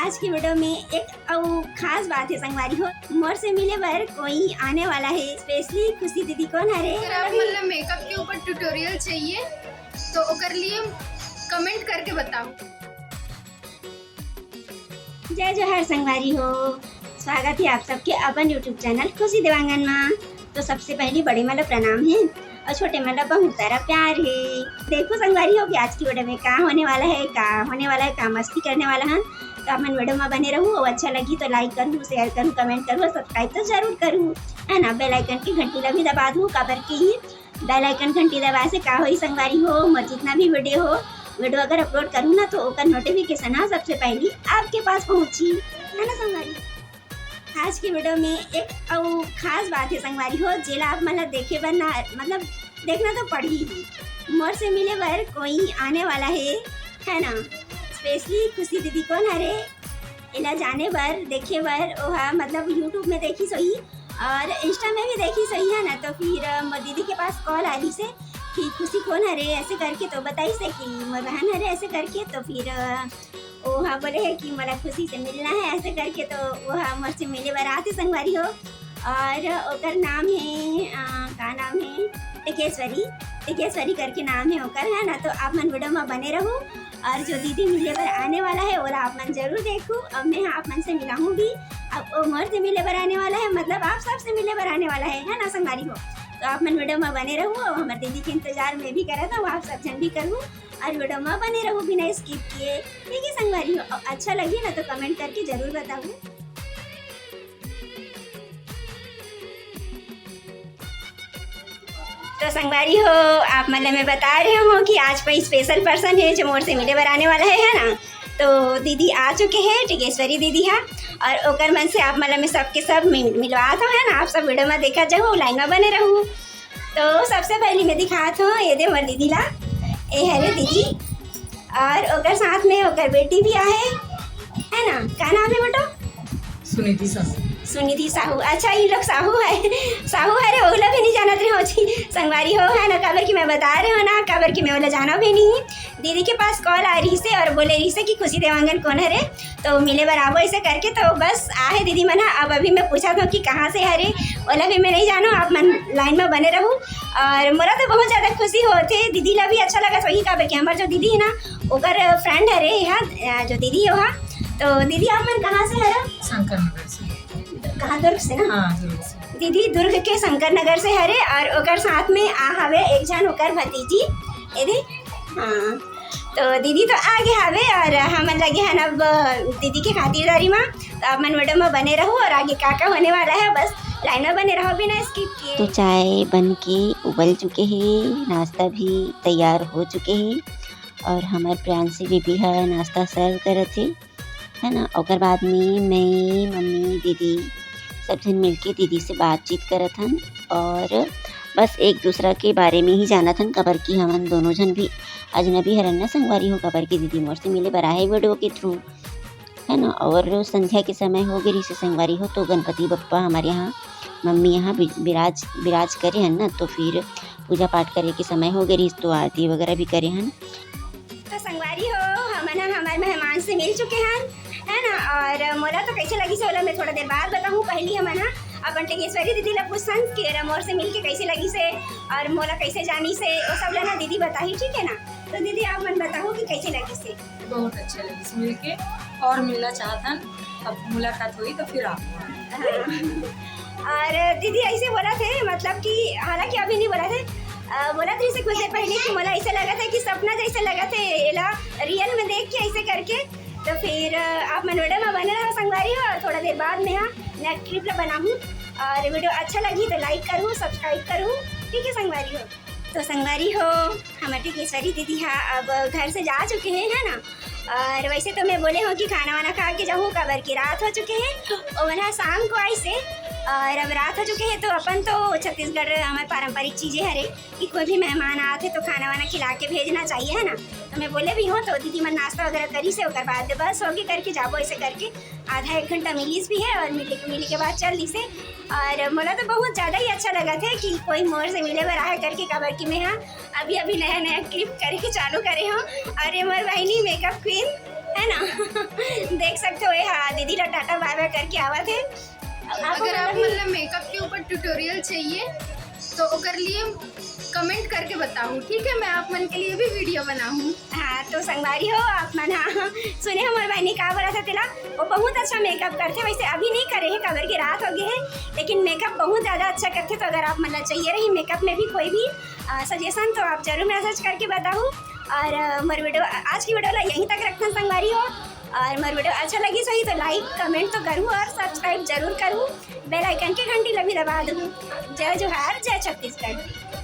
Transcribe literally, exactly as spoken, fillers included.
आज के वीडियो में एक अउ खास बात हे संगवारी हो, मोर से मिले बर कोई आने वाला हे, स्पेशली खुशी दीदी। कोन हरे? अगर आप मतलब मेकअप के ऊपर ट्यूटोरियल चाहिए तो ओकर लिए कमेंट करके बताओ। जय जोहार संगवारी हो, स्वागत हे आप सबके अपन YouTube चैनल खुशी देवांगन मा। तो सबसे पहली बड़े मन ला प्रणाम हे अउ छोटे मन ला बहुत सारा प्यार हे। देखो संगवारी हो कि आज की वीडियो में का होने वाला हे, का होने वाला हे, का मस्ती करने वाला हन। तो आप मन वीडियो में बने रहू अउ अच्छा लगी तो लाइक करू, शेयर करू, कमेंट करू अउ सब्सक्राइब तो जरूर करू, है ना। बेल आइकन की घंटी ला भी दबा दू, काबर कि बेल आइकन घंटी दबाए से का होई संगवारी हो, मोर जितना भी वीडियो हो, वीडियो अगर अपलोड करूँ ना तो ओकर नोटिफिकेशन हा सबसे पहली आपके पास पहुँची, है ना संगवारी। आज की वीडियो में एक अउ खास बात हे संगवारी हो, जेला आप मन ला देखे बर ना, मतलब देखना तो पड़ही ही। मोर से मिले बर कोई आने वाला हे, है ना। स्पेशली खुशी दीदी कोन हरे, एला जाने बर, देखे बर ओहा मतलब YouTube में देखिस होही और इंस्टा में भी देखिस होही, है ना। तो फिर अ, मोर दीदी के पास कॉल आ रही से कि खुशी कोन हरे ऐसे करके, तो बताइस हे कि मोर बहन हरे ऐसे करके। तो फिर अ, ओहा बोले हे कि मोला खुशी से मिलना है ऐसे करके। तो ओहा मोर से मिले बर आथे संगवारी हो। और ओकर नाम हे अ, का नाम हे, टिकेश्वरी। टिकेश्वरी करके नाम हे ओकर, है ना। तो आप मन वीडियो में बने रहू और जो दीदी मिले बर आने वाला हे ओला आप मन जरूर देखू। अब मैं आप मन से मिलाहूँ भी। अब वो मोर से मिले बर आने वाला हे, मतलब आप सब से मिले बर आने वाला हे, है ना संगवारी हो। तो आप मन वीडियो में बने रहू और हमर दीदी के इंतजार मैं भी करत हूँ, आप सब जन भी करू और वीडियो में बने रहू बिना स्किप किए, ठीक है संगवारी हो। और अच्छा लगी ना तो कमेंट करके जरूर बताऊ। तो संगवारी हो, आप मन ला मैं बता रहे हो कि आज कोई स्पेशल पर्सन हे जो मोर से मिले बर आने वाला हे, है ना। तो दीदी आ चुके हे, टिकेश्वरी दीदी हा, और ओकर मन से आप मन ला मैं सबके सब मिल- मिलवात हूँ, है ना। आप सब वीडियो में देखा जाहू, लाइन में बने रहू। तो सबसे पहली मैं दिखात हूँ ये दे मोर दीदी ला, ए हरे दीदी, और ओकर साथ में ओकर बेटी भी आहे, है ना। का नाम हे बेटो? सुनिधि साहू। सुनिधि साहू। अच्छा, इन लोग साहू है, साहू हरे, ओला भी नहीं जानत रहे हो जी संगवारी हो, है ना। काबर कि मैं बता रहे हो ना, काबर कि मैं ओला जाना भी नहीं। दीदी के पास कॉल आ रही से और बोले रही से कि खुशी देवांगन कौन हरे, तो मिले बर आबो ऐसे करके। तो बस आहे दीदी मन हा। अब अभी मैं पूछा था कि कहाँ से हरे, ओला भी मैं नहीं जानू, आप मन लाइन में बने रहू। और मोला तो बहुत ज्यादा खुशी होथे, दीदी ला भी अच्छा लगत होही, काबर कि हमर जो दीदी है ना, ओकर फ्रेंड हरे यहाँ, अ, जो दीदी हे वहाँ। तो दीदी आप मन कहाँ से हरे? शंकर नगर से। कहाँ, दुर्ग से ना? हाँ, दुर्ग से। दीदी दुर्ग के शंकर नगर से हरे और ओकर साथ में आ हवे एक झन ओकर भतीजी। ए दे, हाँ, तो दीदी तो आ गे हवे और हमन लगे हन अब दीदी के खातिरदारी मा। तो आप मन वीडियो में बने रहू और आगे का का होने वाला है, बस लाइन में बने रहो बिना स्किप किए। तो चाय बन के उबल चुके हे, नाश्ता भी तैयार हो चुके हे और हमर प्रियांशी बीबी ह नाश्ता सर्व करत हे, है ना। ओकर बाद में मैं, मम्मी, दीदी सब झन मिलके दीदी से बातचीत करत हन और बस एक दूसरा के बारे में ही जानत हन, काबर कि हमन दोनों झन भी अजनबी हरन ना संगवारी हो, काबर कि दीदी मोर से मिले बर आहे वीडियो के थ्रू, है ना। और संध्या के समय हो गे रहिस संगवारी हो, तो गणपति बप्पा हमर यहाँ मम्मी यहाँ बि- बिराज बिराज करे हन ना, तो फिर पूजा पाठ करे के समय हो गे रहिस, तो आरती वगैरह भी करे हन। तो संगवारी हो, हमन ह हमर मेहमान से मिल चुके हन, है ना। और मोला तो कैसे लगिस ओला मैं थोड़ा देर बाद बताहूँ। पहली हमन ह अपन टिकेश्वरी दीदी ला पूछन कि एला मोर से मिल के कैसे लगिस हे और मोला कैसे जानिस हे, वो सब ला ना दीदी बताही, ठीक है ना। तो दीदी आप मन बताहू कि कैसे लगिस हे। बहुत अच्छा लगिस मिल के और मिलना चाहत हन। अब मुलाकात होई तो फिर आप। और दीदी ऐसे बोलत हे, मतलब कि हालांकि अभी नहीं बोलत हे, अ, बोलत रहिस कुछ देर पहले कि मोला ऐसे लगत हे कि सपना जैसे लगत हे, एला रियल में देख के ऐसे करके। तो फिर अ, आप मन वीडियो में बने रहो संगवारी हो, और थोड़ा देर बाद में हाँ नेक्स्ट क्लिप ला बनाहूँ। और वीडियो अच्छा लगी तो लाइक करू, सब्सक्राइब करू, ठीक है संगवारी हो। तो संगवारी हो, हमर टिकेश्वरी दीदी हा अब घर से जा चुके हैं, है ना। और वैसे तो मैं बोले हूँ कि खाना वाना खा के जाहूँ, काबर कि रात हो चुके हैं। ओमन हा शाम को आइस हे और अब रात हो चुके हैं, तो अपन तो छत्तीसगढ़ हमारे पारंपरिक चीजें हरे कि कोई भी मेहमान आते तो खाना वाना खिला के भेजना चाहिए, है ना। तो मैं बोले भी हूँ, तो दीदी मन नाश्ता वगैरह करिस हे, ओकर बाद बस होगे करके जाबो, ऐसे करके आधा एक घंटा मिलिस भी है और मिले मिले के बाद चल दिस हे। और मोला तो बहुत ज्यादा ही अच्छा लगत हे कि कोई मोर से मिले बर आए करके, काबर कि मैं हाँ अभी अभी नया नया क्लिप करे के चालू करे हूँ। और ये मोर बहिनी मेकअप क्वीन, है ना? देख सकते हो, ये, हाँ, दीदी ला टाटा बाय बाय करके आवत हे। आपको अगर आप मतलब मतलब मेकअप के ऊपर ट्यूटोरियल चाहिए तो ओकर लिए कमेंट करके बताओ, ठीक है? मैं आप मन के लिए भी वीडियो बनाऊँ। हाँ, तो संगवारी हो, आप मन, हाँ, सुने हमर बहिनी का बोलत हे तेला, वो बहुत अच्छा मेकअप करथे। वैसे अभी नहीं करे हे, काबर के रात हो गए हे, लेकिन मेकअप बहुत ज़्यादा अच्छा करथे। तो अगर आप मन ला चाहिए रही मेकअप में भी कोई भी सजेशन, तो आप जरूर मैसेज करके बताओ। और अ, मोर वीडियो, आज की वीडियो ला यहीं तक रखथन संगवारी हो। और मोर वीडियो अच्छा लगी सही तो लाइक, कमेंट तो करूँ और सब्सक्राइब जरूर करूँ, बेल आइकन के घंटी ला भी दबा दूँ। जय जोहार, जय छत्तीसगढ़।